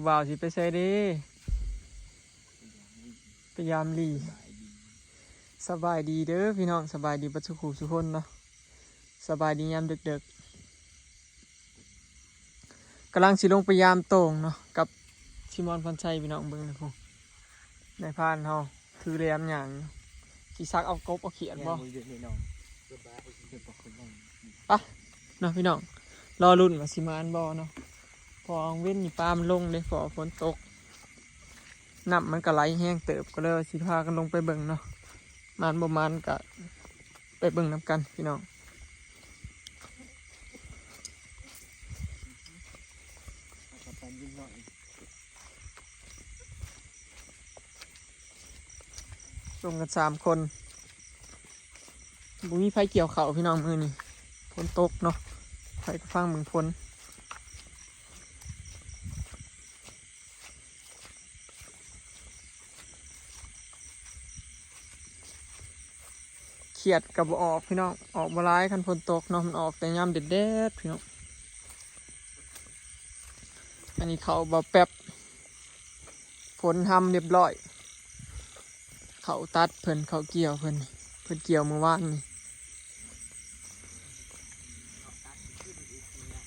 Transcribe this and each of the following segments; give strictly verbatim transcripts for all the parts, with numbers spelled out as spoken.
บ่าวสิไปไสเด้ ไปยามลี สบายดีเด้อพี่น้อง สบายดีเบิดสุขสุคนเนาะ สบายดียามดึกๆ กำลังสิลงไปยามโต่งเนาะ กับซิมอนพรชัย พี่น้องเบิ่งนะพุ้น นายพรานเฮาถือแหลมย่างอยู่ สิซักเอากบเอาเขียดบ่ ย่างอยู่นี่น้อง สบายดีเด้อ ปะ เนาะพี่น้อง รอลุ้นว่าสิหมานบ่เนาะ พอเว้นนี่ปลามันลงเด้ พอฝนตก น้ำมันก็ไหลแฮงเติบ ก็เลยว่าสิพากันลงไปเบิ่งเนาะ หมานบ่หมานก็ไปเบิ่งนำกันพี่น้อง ลงกันสามคน บ่มีไผเกี่ยวข้าวพี่น้องมื้อนี้ ฝนตกเนาะ ไผก็ฟังเบิ่งฝน เขียดก็บ่ออกพี่น้อง ออกบ่หลายคันฝนตกเนาะ มันออกแต่ยามแดดๆ พี่น้อง อันนี้เขาบ่าวแป๊บ ฝนทำเรียบร้อย เขาตัดเพิ่น เขาเกี่ยวเพิ่น เพิ่นเกี่ยวมื้อวานนี่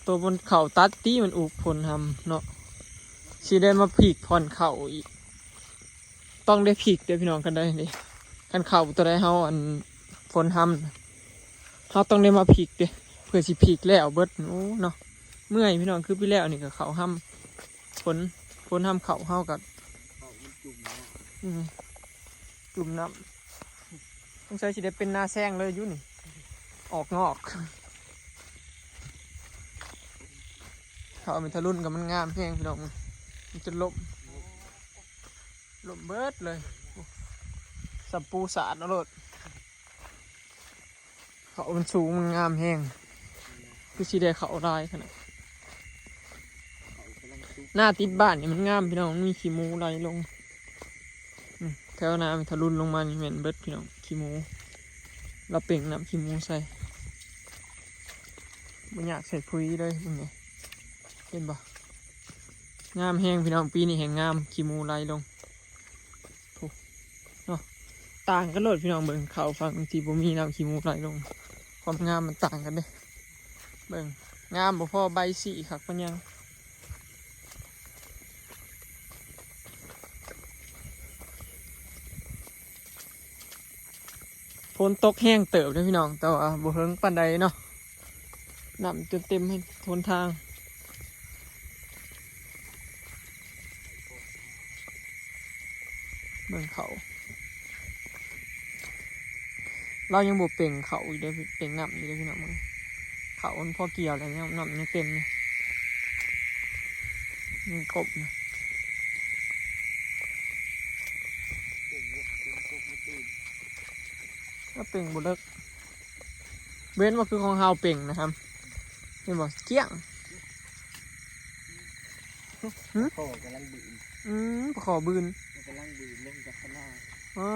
ตัวบนเขาตัดตี้มันอุกผลทำเนาะ สิได้มาผิกผ่อนเขาอีก ต้องได้ผิกเด้อพี่น้อง กันได้เด้ คันเขาตัวใดเฮาอันผลทำน่ะ เฮาต้องได้มาผิกเด้ เพื่อสิผิกแล้วเบิด โอ้เนาะ เมื่อยพี่น้อง คือปีแล้วนี่ก็เขาทำผล ผลทำเขาเฮาก็ เขามันจุ่มนะ อืม จุ่มน้ำ สงสัยสิได้เป็นนาแซงเลยอยู่นี่ ออกงอก เขาเอาไปทะลุนกับมันงามแฮงพี่น้อง มันจะล้ม ล้มเบิดเลย สับปูสาดเอาโลด เขามันสูงมันงามแฮง คือสิได้เขาหลายขนาด หน้าติดบ้านนี่มันงามพี่น้อง มันมีขี้หมูไหลลง นี่แถวหน้ามันทะลุนลงมานี่แม่นเบิดพี่น้อง ขี้หมู เราเป่งน้ำขี้หมูใส่ บ่อยากใส่ปุ๋ยเลยมึงนี่ เห็นบ่ งามแฮงพี่น้อง ปีนี้แฮงงาม ขี้หมูไหลลง โอ้ เนาะ ต่างกันโลดพี่น้อง เบิ่งเขาฝั่งที่บ่มีน้ำขี้หมูไหลลง ความงามมันต่างกันเด้ เบิ่ง งามบ่พอใบสีคักปานหยัง ฝนตกแฮงเติบเด้อพี่น้อง แต่ว่าบ่เฮิงปานใดเนาะ น้ำจนเต็มให้ทนทาง เบิ่งเขา เรายังบ่เป่งเขาอีกเด้อ เป่งน้ำอีกเด้อพี่น้อง เบิ่งเขามันพอเกี่ยวแล้วเนี่ย น้ำยังเต็มอยู่ ยังกบอยู่ ก็เป่งบ่เลิก เว้นว่าคือของเฮาเป่งนะครับ เห็นบ่ เกลี้ยง หึ ปลาข้อกำลังบืน อืม ปลาข้อบืน มันกำลังบืนลงจากข้างหน้า อ๋อ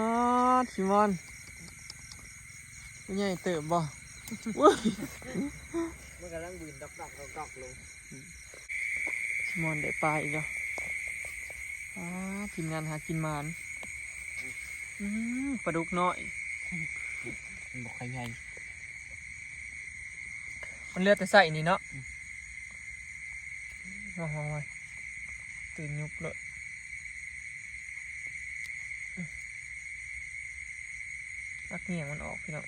ชิมอน ผู้ใหญ่เติบบ่ อุ้ย มันกำลังบืนดอกๆๆๆ ลง ชิมอนได้ปลาอีกแล้ว อ่า ทีมงานหากินหมาน อืม ปลาดุกน้อย มันบ่ค่อยใหญ่ มันเหลือแต่ไส้นี่เนาะ อืม โอ้โห ตื่นยุบเลย อักเงี่ยงมันออกพี่น้อง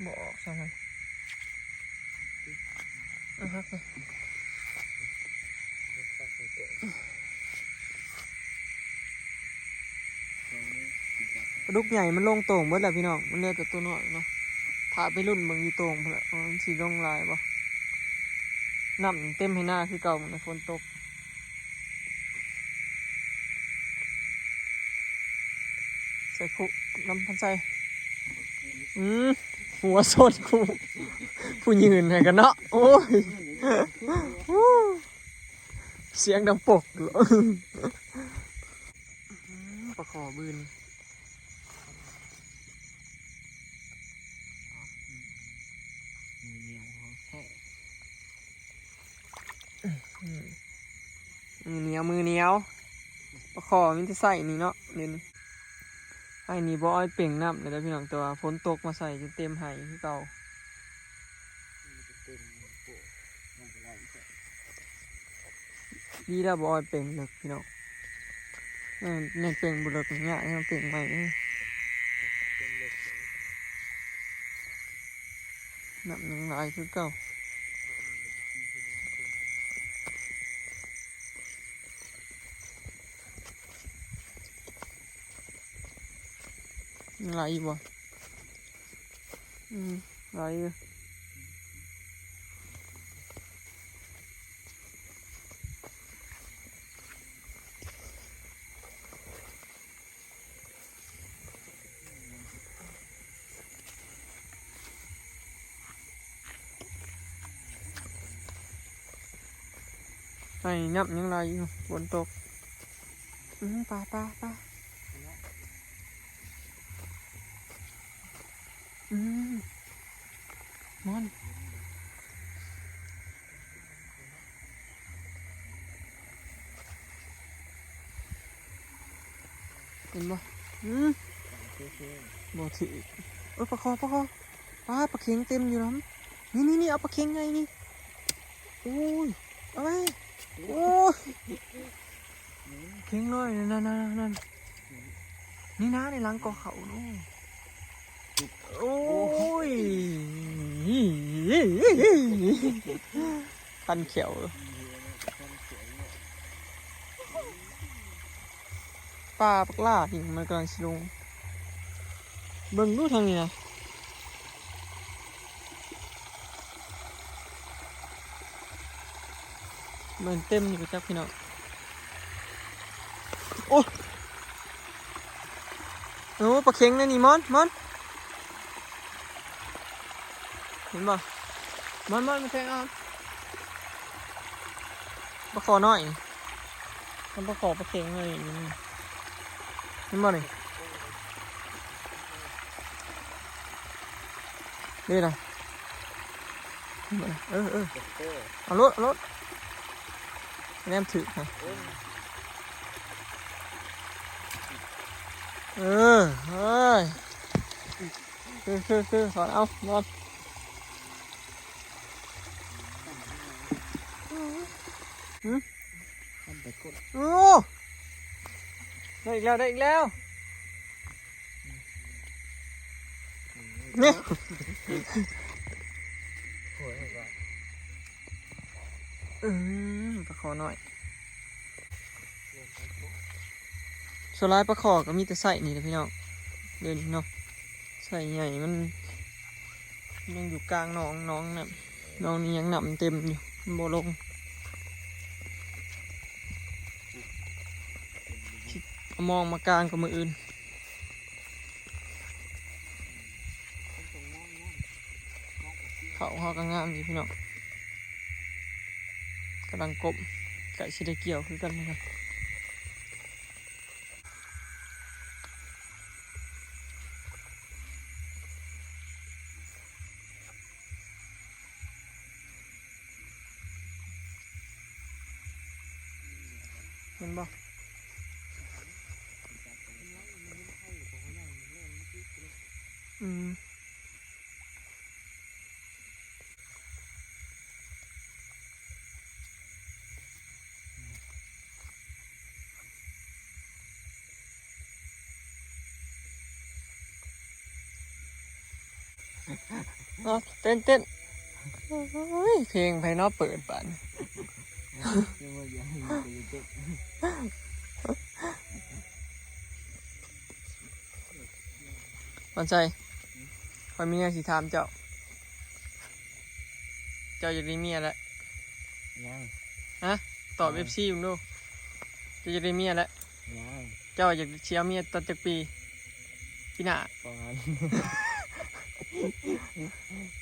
บ่ออกซ้ำเลย อ่ะฮักเลย ปลาดุกใหญ่มันลงโต่งเบิดแล้วพี่น้อง มันเหลือแต่ตัวน้อยเนาะ ถ้าไปลุ้นเบิ่งอยู่โต่งพุ่นแหละ ว่ามันสิลงหลายบ่ น้ำเต็มให้หน้าคือเก่า มื้อนี้ฝนตก ใส่คุ น้ำพันใส่ อืม หัวสดคุ ผู้ยืนให้กันเนาะ โอ้ย เสียงดังปกอยู่ อืม ปลาข้อบืน เหนียวแท้ อืม เหนียว มือเหนียว ปลาข้อมีแต่ไซนี่เนาะ เดี๋ยวนี้ ไอ้นี่บ่อ้อยเป่งน้ำเลยเด้อพี่น้อง แต่ว่าฝนตกมาใส่จนเต็มไห้คือเก่า ดีแล้วบ่อ้อยเป่งเลิกพี่น้อง เออ เนี่ยเป่งบ่เลิกเนี่ย เนี่ยเป่งใหม่เออ น้ำยังหลายคือเก่า ยังหลายอยู่บ่ อืม หลายอยู่ ไอ้น้ำยังไหลอยู่ ฝนตก อืม ปลา ปลา ปลา อืม มอน เห็นบ่ อืม บ่ถือ เอ้ย ปลาคอ ปลาคอ ปลา ปลาเข็งเต็มอยู่นะ นี่ นี่ นี่ เอาปลาเข็งไงนี่ โอ้ย เอาไว้ โอ้ย เข็งเลย นั่น นั่น นั่น นั่น นี่นะ ในหลังกอเขาเนาะ โอ้ย คันเขียว ปลาปักล่านี่มันกำลังสิลง เบิ่งดูทางนี้นะ มันเต็มอยู่จักพี่น้อง โอ้ โอ้ ปลาเข็งเลยนี่ มอน มอน เห็นบ่ มอน มอน มาแทงเอา ปลาคอน้อย มันปลาคอปลาเข็งเลยนี่ เห็นบ่นี่ นี่นะ เห็นบ่นี่ เออ เออ เอาโลด เอาโลด แนมถือนะ เออ เฮ้ย คือ คือ คือ สอนเอา นอน หืม มันไปกด โอ้ ได้อีกแล้ว ได้อีกแล้ว เนี่ย โอ้ย อืม ปลาคอน้อย ส่วนหลายปลาคอก็มีแต่ไซนี่แหละพี่น้อง เดี๋ยวนี้เนาะ ไซใหญ่มัน ยังอยู่กลางหนอง หนองน่ะ หนองนี้ยังน้ำเต็มอยู่ มันบ่ลง เอามองมากลางกับมืออื่น เขาเฮาก็งามอยู่พี่น้อง กำลังกบ ใกล้สิได้เกี่ยวคือกันนะครับ เห็นบ่ อืม เอา เต้น เต้น โอ้ย เพลงไผเนาะเปิดบาดนี้ วันชัย ข้อยมีแนวสิถามเจ้า เจ้าอยากได้เมียแล้ว ยัง ฮะ ตอบ ยัง เอฟซี มึงดู เจ้าอยากได้เมียแล้ว ยัง เจ้าอยากสิเอาเมียตอนจักปี ปีหน้า ประมาณ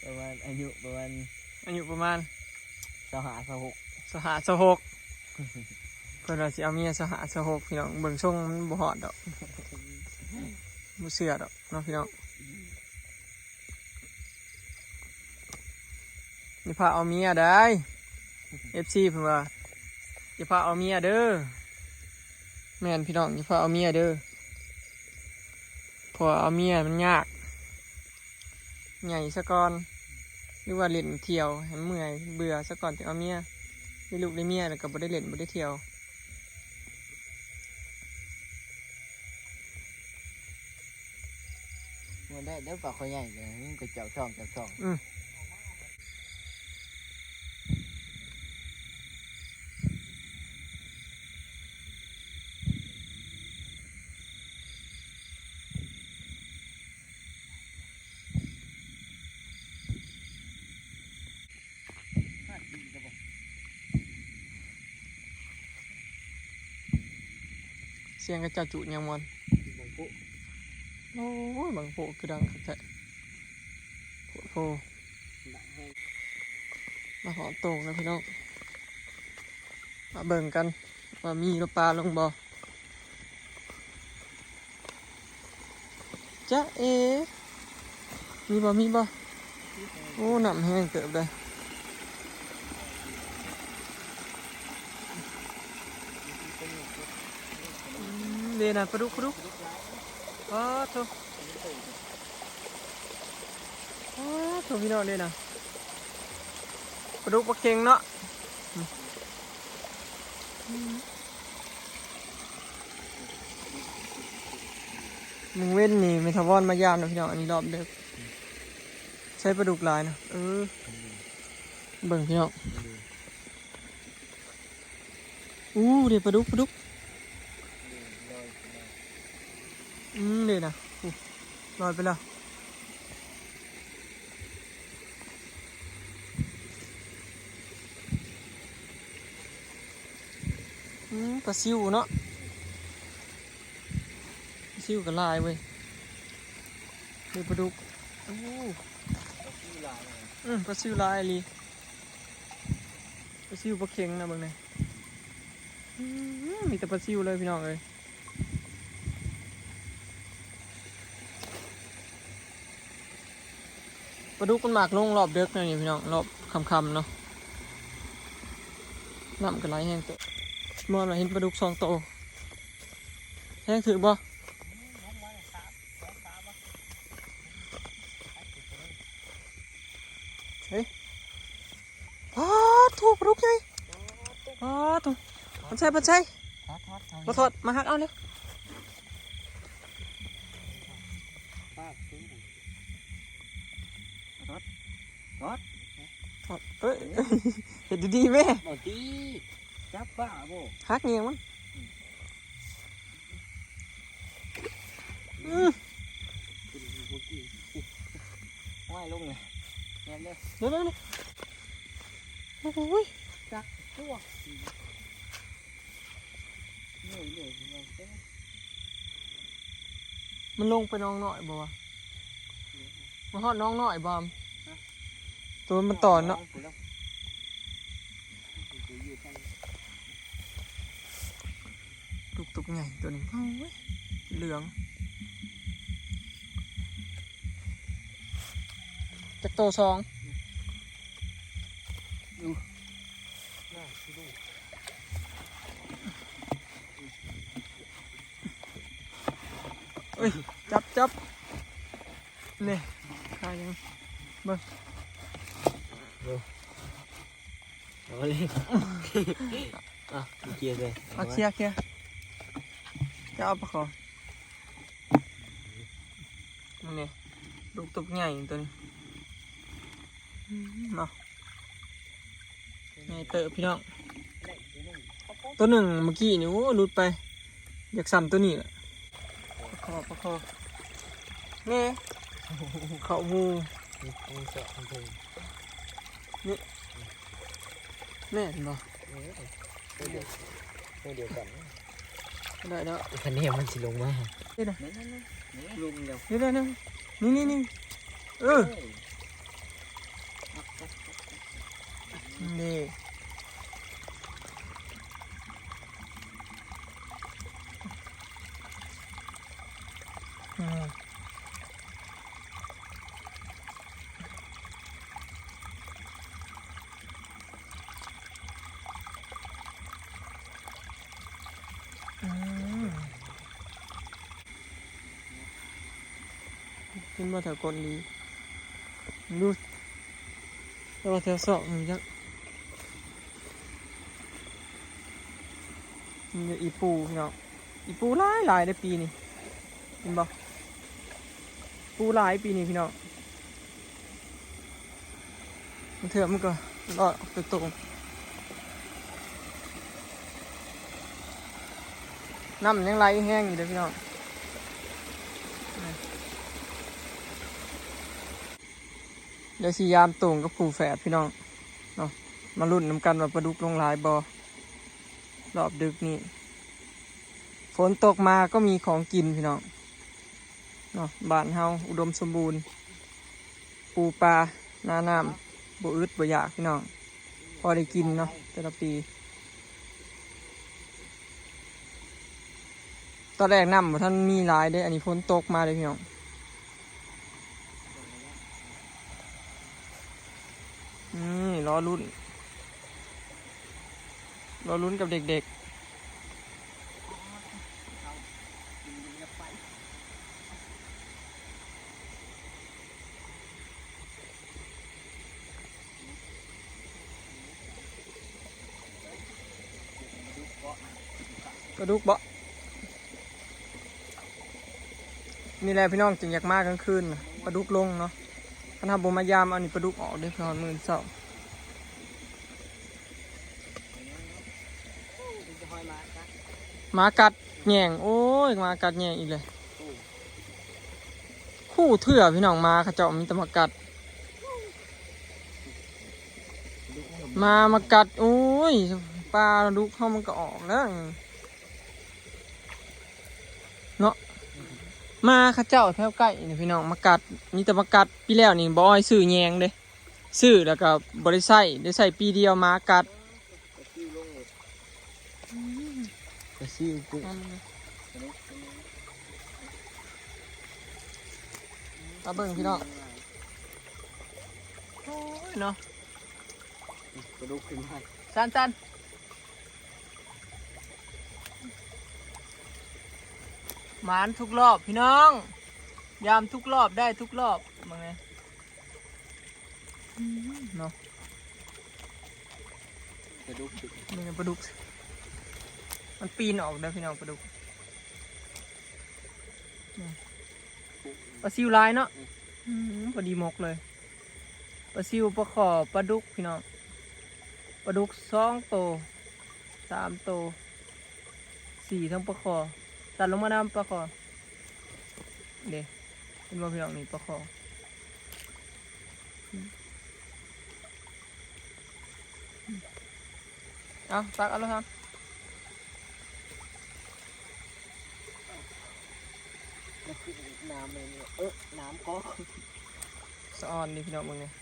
ประมาณอายุประมาณ อายุประมาณ ซาวห้า ซาวหก ซาวห้า ซาวหก เพิ่นว่าสิเอาเมียซาวห้า ซาวหก พี่น้อง เบิ่งทรงมันบ่ฮอดดอก บ่เชื่อดอกเนาะพี่น้อง นี่พาเอาเมียได้ เอฟซี เพิ่นว่า อย่าพาเอาเมียเด้อ แม่นพี่น้อง อย่าพาเอาเมียเด้อ เพราะว่าเอาเมียมันยาก ใหญ่ซะก่อน หรือว่าเล่นเที่ยวให้เมื่อยเบื่อซะก่อนจะเอาเมีย ได้ลูกได้เมียแล้วก็บ่ได้เล่นบ่ได้เที่ยว มันได้เดี๋ยวปลาคอใหญ่เลยมันก็เจ้าช่องเจ้าช่อง อืม เสียงกระเจ้าจุยังมวน บางปุ๊ โอ้ย บางปุ๊คือดังคักแท้ โพดโพ ดังแฮง มาหอดโต่งแล้วพี่น้อง มาเบิ่งกัน ว่ามีหรือปลาลงบ่ จ๊ะเอ๋ มีบ่ มีบ่ โอ้ น้ำแฮงเติบเลย อืม เด้นะ ปลาดุก ปลาดุก อ้าโถ อ้าโถ พี่น้อง เด้นะ ปลาดุกปลาเค็งเนาะ อืม อืม มื้อเว้นนี่แม่ทวอนมายามเนาะพี่น้อง อันนี้รอบเดิก ใส่ปลาดุกหลายนะ เออ เบิ่งพี่น้อง อู้ เด้ปลาดุก ปลาดุก อืม เด้นะ อู้ ลอยไปแล้ว อืม ปลาซิวเนาะ ปลาซิวก็หลายเว้ย มีปลาดุก โอ้ ปลาซิวหลายเลย อืม ปลาซิวหลายอีหลี ปลาซิวปลาเค็งนะเบิ่งนี่ อืม มีแต่ปลาซิวเลยพี่น้องเอ้ย ปลาดุกมันมักลงรอบเดิกนะนี่พี่น้อง รอบค่ำๆเนาะ น้ำก็ไหลแฮงเติบ มอนว่าเห็นปลาดุกสองโต แฮงถืกบ่ เฮ้ย ป๊าดโถ ปลาดุกใหญ่ ป๊าดโถ มันใช่ มันใช่ ทอดทอดเอา มาทอด มาหักเอาเร็ว ปลาซื้อ ทอด ทอด ทอด เอ้ย เฮ็ดดีๆแม่ บ่ดี จับปลาบ่ หักเงียงมัน อืม ห้อยลงเลย แม่นเด้อ เดี๋ยวๆๆ โอ้ย จักตัว นี่เดี๋ยวเราเต้น มันลงไปหนองน้อยบ่วะ มาฮอดหนองน้อยบ่ ฮะ ตัวมันตอนเนาะ ตุกตุกใหญ่ตัวนี้ โอ้ย เหลือง จักโตสอง เอ้ย จับ จับ นี่ ขายยัง เบิ่ง เอาเลย อ่ะ เคลียร์เลย เอาเคลียร์ เคลียร์ จะเอาปลาขอ นี่ ลูกตุกใหญ่ตัวนี้ อืม เนาะ ใหญ่เติบพี่น้อง ตัวหนึ่งเมื่อกี้นี่ โอ้ หลุดไป อยากซ้ำตัวนี้แหละ ปลาคอ ปลาคอ แม่ เขาหมู่ นี่ นี่เสาะมันเพิ่ง นี่ แม่นบ่ เออ ตัวเดียว ตัวเดียวกัน ได้แล้ว คันนี้มันสิลงมา นี่นะ นี่ นี่ นี่ ลงแล้ว นี่ได้หนึ่ง นี่ นี่ นี่ เออ เอ้ย นี่ อืม มันมาแถวก้นดี ดู แต่ว่าแถวซอกนี่จัก นี่อีปูพี่น้อง อีปูหลายหลายในปีนี้ เห็นบ่ ปูหลายปีนี้พี่น้อง มันเถื่อมันก็รอดออกไปตรง น้ำยังไหลแห้งอยู่เด้อพี่น้อง เดี๋ยวสิยามตรงกับผู้แฝดพี่น้อง เนาะ มาลุ้นนำกันว่าปลาดุกลงหลายบ่ รอบดึกนี่ ฝนตกมาก็มีของกินพี่น้อง เนาะ บ้านเฮาอุดมสมบูรณ์ ปูปลา นาน้ำ บ่อึดบ่อยากพี่น้อง พอได้กินเนาะ แต่ละปี ตอนแรกน้ำบ่ทันมีหลายเด้ อันนี้ฝนตกมาเลยพี่น้อง อืม รอลุ้น รอลุ้นกับเด็กๆ ปลาดุกบ่ นี่แหละพี่น้องจึงอยากมากลางคืนน่ะ ปลาดุกลงเนาะ คันเฮาบ่มายามเอานี่ปลาดุกออกเด้อพี่น้อง มื้อเช้า หมากัดแย่ง โอ้ย หมากัดแย่งอีกเลย คู่เถื่อพี่น้อง หมาเขาเจ้ามีแต่มากัด หมามากัด โอ้ย ปลาดุกเฮามันก็ออกแล้ว เนาะ หมาเขาเจ้าแถวใกล้นี่พี่น้องมากัด มีแต่มากัด ปีแล้วนี่บ่อ้อยซื้อแยงเด้ ซื้อแล้วก็บ่ได้ใช้ ได้ใช้ปีเดียวหมากัด ปลาซิวกุ้ง มาเบิ่งพี่น้อง โอ้ยเนาะ ปลาดุกขึ้นมา ซันซัน หมานทุกรอบพี่น้อง ยามทุกรอบได้ทุกรอบ มึงไง อืม เนาะ ปลาดุก นี่ปลาดุก มันปีนออกเด้อพี่น้อง ปลาดุก นี่ ปลาซิวหลายเนาะ อืม พอดีหมกเลย ปลาซิว ปลาข่อ ปลาดุกพี่น้อง ปลาดุกสองโต สามโต สี่ ทั้งปลาข่อ ตัดลงมานำปลาข่อ เด้ เห็นบ่พี่น้อง นี่ปลาข่อ เอา ตักเอาเลยครับ น้ำเลยเนี่ย เออ น้ำก็ สะออนดีพี่น้อง มึงเนี่ย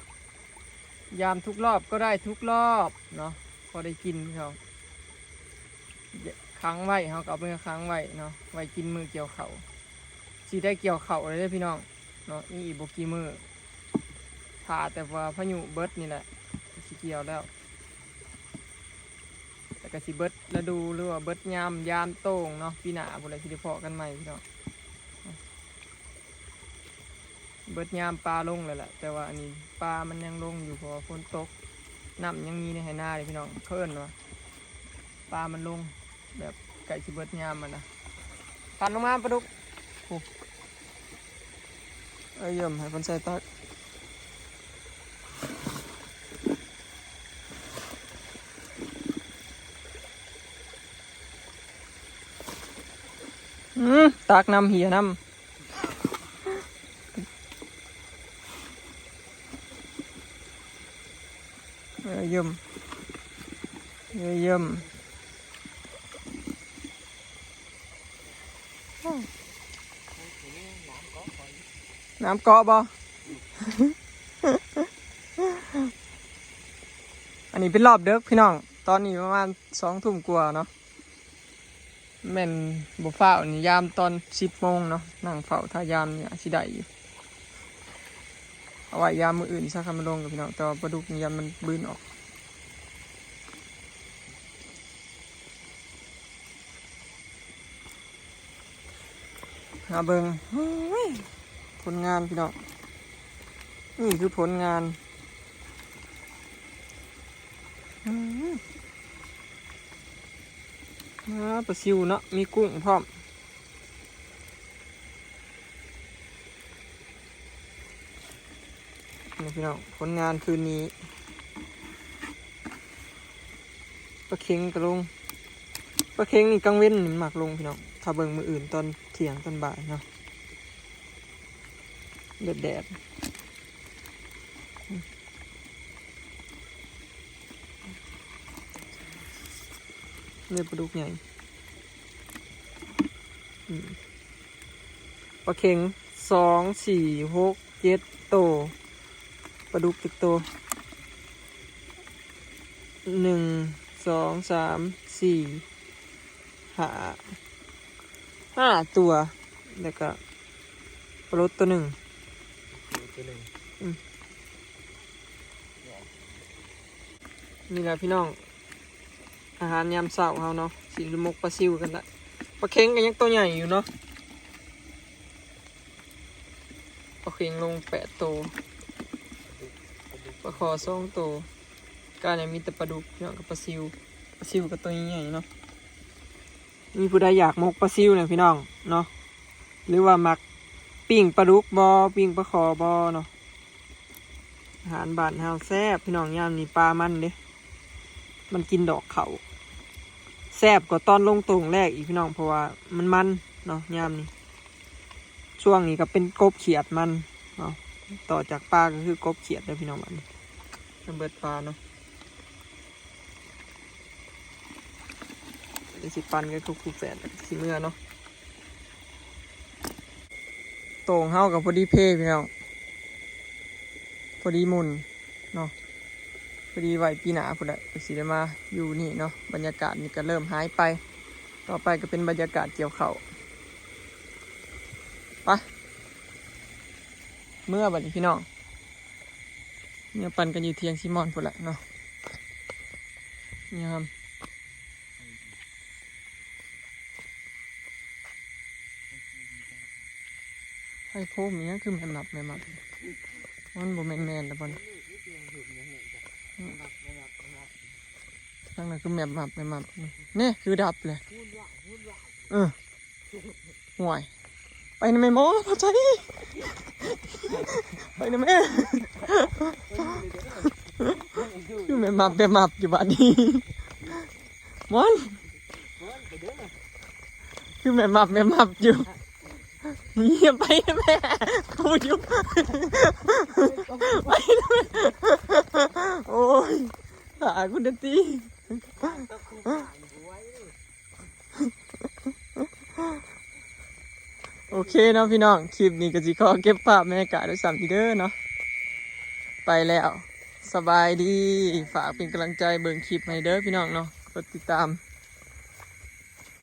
ยามทุกรอบก็ได้ทุกรอบเนาะ พอได้กินพี่น้อง ขังไว้ เฮาก็เอาไปขังไว้เนาะ ไว้กินมื้อเกี่ยวข้าว สิได้เกี่ยวข้าวเลยเด้อพี่น้องเนาะ นี่อีกบ่กี่มื้อ ถ้าแต่ว่าพายุเบิดนี่แหละ สิเกี่ยวแล้ว แต่ก็สิเบิดฤดูหรือว่าเบิดยาม ยามโต้งเนาะ ปีหน้าพุ้นแหละสิได้พ้อกันใหม่พี่น้อง เบิดยามปลาลงแล้วแหละ แต่ว่าอันนี้ปลามันยังลงอยู่ เพราะว่าฝนตก น้ำยังมีในไหนาเลยพี่น้อง เขาเอิ้นว่าปลามันลง แบบใกล้สิเบิดยามมันนะ ตันลงมาปลาดุก โอ้ เอ้ย เยี่ยม ให้คนใส่ตัก อืม ตักนำ เหียนำ เออ เยี่ยม เออ เยี่ยม น้ำเกาะบ่ อันนี้เป็นรอบเดิกพี่น้อง ตอนนี้ประมาณสองทุ่มกว่าเนาะ แม่นบ่ฟ้าวนี่ยามตอนสิบโมงเนาะ นั่งเฝ้าถ้ายามนี่อาจสิได้อยู่ เอาไว้ยามมื้ออื่นซะ คันมันลงกับพี่น้อง แต่ว่าปลาดุกนี่ยามมันบืนออก มาเบิ่ง โอ้ย ผลงานพี่น้อง นี่คือผลงาน อืม อ่า ปลาซิวเนาะ มีกุ้งพร้อม นี่พี่น้อง ผลงานคืนนี้ ปลาเข็งกะลง ปลาเข็งนี่กลางเว็นนี่มันมักลงพี่น้อง ถ้าเบิ่งมื้ออื่นตอนเที่ยงตอนบ่ายเนาะ แดดแดด นี่ปลาดุกใหญ่ อืม ปลาเข็ง สอง สี่ หก เจ็ด โต ปลาดุกจักโต หนึ่ง สอง สาม สี่ ห้า ห้า ตัว แล้วก็ปลาลดตัวหนึ่ง ตัวหนึ่ง อืม นี่แหละพี่น้อง อาหารยามเช้าเฮาเนาะ สิหมกปลาซิวกันละ ปลาเข็งก็ยังตัวใหญ่อยู่เนาะ ปลาเข็งลงแปดโต ปลาขอสองโต ก็เนี่ยมีแต่ปลาดุกพี่น้องกับปลาซิว ปลาซิวกับตัวใหญ่เนาะ มีผู้ใดอยากหมกปลาซิวเนี่ยพี่น้องเนาะ หรือว่ามักปิ้งปลาดุกบ่ ปิ้งปลาขอบ่เนาะ อาหารบ้านเฮาแซ่บพี่น้อง ยามนี้ปลามันเด้ มันกินดอกเขา แซ่บกว่าตอนลงโต่งแรกอีกพี่น้อง เพราะว่ามันมันเนาะ ยามนี้ ช่วงนี้ก็เป็นกบเขียดมันเนาะ ต่อจากปลาก็คือกบเขียดเด้อพี่น้อง บัดนี้ มันเบิดปลาเนาะ เดี๋ยวสิปั่นกับคุกคุกแฟนสิเมื่อเนาะ โต่งเฮากับพอดีเพพี่น้อง พอดีหมุนเนาะ พอดีไว้ปีหน้าพุ้นแหละก็สิได้มาอยู่นี่เนาะ บรรยากาศนี่ก็เริ่มหายไป ต่อไปก็เป็นบรรยากาศเกี่ยวข้าว ไป เมื่อบัดนี้พี่น้อง เมื่อปั่นกันอยู่เทียงซีมอนพุ้นแหละเนาะ นี่ครับ ไอ้โคมนี่คือแม่นมับแม่นมับ มันบ่แม่นแม่นแล้วบ่นี่ ทางนั้นคือแม่นมับแม่นมับ นี่คือดับเลย เออ ห่วย ไปนะแม่หมอ พอใจ ไปนะแม่ คือแม่นมับแม่นมับอยู่บัดนี้ มอน คือแม่นมับแม่นมับอยู่ เงียบไปนะแม่ กูอยู่ ไปนะแม่ โอ้ย หากูเดตี โอเคเนาะพี่น้อง คลิปนี้ก็สิขอเก็บภาพบรรยากาศไว้ส่ำนี้เด้อเนาะ ไปแล้ว สบายดี ฝากเป็นกำลังใจเบิ่งคลิปให้เด้อพี่น้องเนาะ กดติดตาม